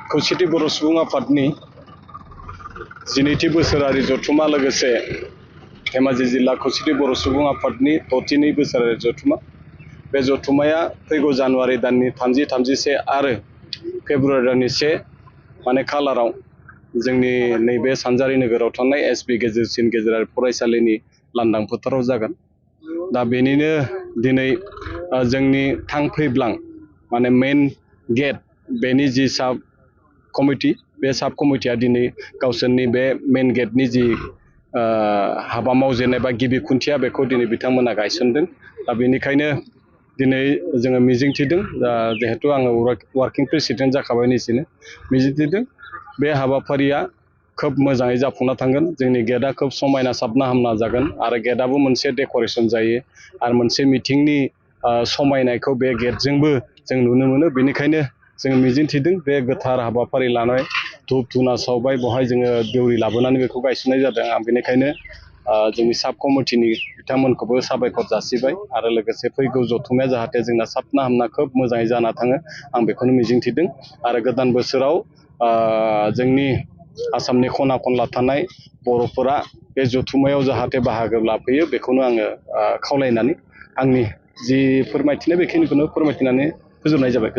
खौसेथि बर' सुबुं आफादनि 12थि बोसोरारि जथुम्मा लोगोसे धेमाजि जिल्ला खौसेथि बर' सुबुं आफादनि 6थि बोसोरारि जथुम्मा बे जथुम्माया फैगौ जानुवारि दाननि 30, 31 आरो फेब्रुवारि दाननि 1 खालाराव जोंनि नैबे सानजारि नोगोराव थानाय एसबि गेजेरसिन गेजेरारि फरायसालिनि लांदां फोथाराव जागोन। दा बेनिनो दिनै जोंनि थांफैब्लां माने मेन गेट बेनि जि साब कमिटि बे साब कमिटिया दिनै गावसोरनि बे मेन गेटनि जि हाबा मावजेननाय बा गिबि खुन्थिया बेखौ दिनै बिथांमोना गायसनदों। दा बेनिखायनो दिनै जोङो मिजिंथिदों जिहेतु आङो वार्किं प्रेसिडेन्ट जाखाबाय निजेनो मिजिंथिदों बे हाबाफारिया खोब मोजाङै जाफुंना थांगोन। जोंनि गेटआ खोब समायना साबना हामना जागोन आरो गेटआबो मोनसे डेक'रेसन जायो आरो मोनसे मिथिंनि समायनायखौ बे गेटजोंबो जों नुनो मोनो। बेनिखायनो जों मिजिंथिदों बे गोथार हाबाफारि लानाय धुप धुना सावबाय बेवहाय जोङो देउरि लाबोनानै बेखौ गायसननाय जादों। आं बेनिखायनो जोंनि साब कमिटिनि बिथांमोनखौबो साबायखर जासिबाय आरो लोगोसे फैगौ जथुम्माया जाहाथे जोंना साबना हामना खोब मोजाङै जाना थाङो आं बेखौनो मिजिंथिदों आरो गोदान बोसोराव जोंनि आसामनि खना खनला थानाय बर'फोरा बे जथुम्मायाव जाहाथे बाहागो लाफैयो बेखौनो आङो खावलायनानै आंनि जि फोरमायथिनाय बेखिनिखौनो फोरमायथिनानै फोजोबनाय जाबाय।